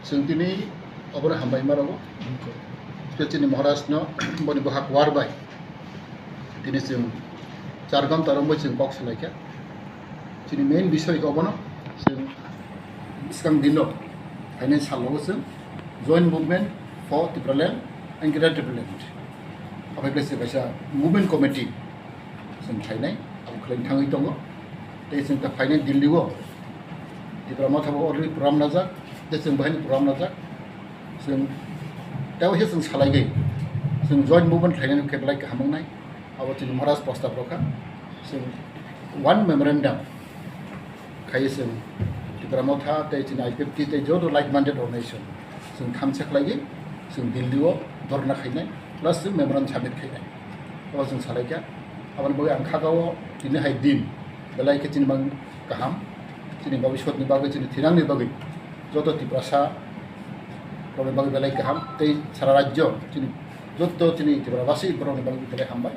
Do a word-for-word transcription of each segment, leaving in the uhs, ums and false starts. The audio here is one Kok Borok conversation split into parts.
Chwng tini obono hambai ma rwo. Tei chini Maharaj no boni bohak war bai tini chwng char ghonta romwi chwng kok salaikha. Chini main bisoi khe obono chwng swkang dino phainai salo chwng Joint Movement for Tipraland and Greater Tipraland. Abai khe se kaisa movement committee chwng khlainai, abo khlaina thangwi tongo. Tei chwng ta phainai Delhi o Tipra Motha bo already program najak, tei chwng bahai ni program najak. Chwng tei waisa chwng salaigwi chwng joint movement khlainani khe belai kaham wngnai. Abo chini Maharaj prostab rwkha. Chwng one memorandum khaiwi chwng Tipra Motha tei chini I P F T tei joto like-minded organization chwng thamsa khlaigwi chwng Delhi o dhorna khainai, plus chwng memorandum submit khainai. Abo chwng salaikha. Aboni bagwi ang kha o tini hai din belai khe chini bagwi kaham, chini bhabishyotni bagwi, chini thinangni bagwi, joto Tiprasa rokni bagwi belai kaham tei sara rajyo chini joto chini Tripura basi borokni bagwi belai hambai.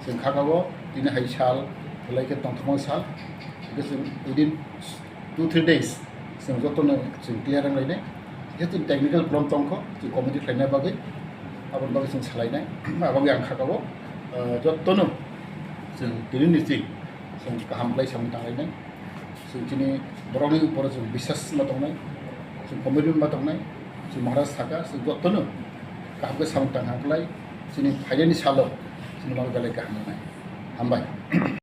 Chwng kha o tini hai sal belai khe tongthokma sal, hwnkhe chwng within two three days chwng jotono chwng clear wnglainai. Hwnkhe chwng technical problem tongkho, chwng committee khlaina bagwi, aboni bagwi chwng salainai. Aboni ang kha o, ah, jotono chwng tini ni chwng chwng kaham khlai samung tanglainai. Chwng chini borokni uporo chwng biswas ma tongnai, chwng commitment ma tongnai, chwng Maharaj saka, chwng jotono kaham khe samung tang kha khlai, chini phainani salo chini bagwi belai kaham wngnai. Hambai.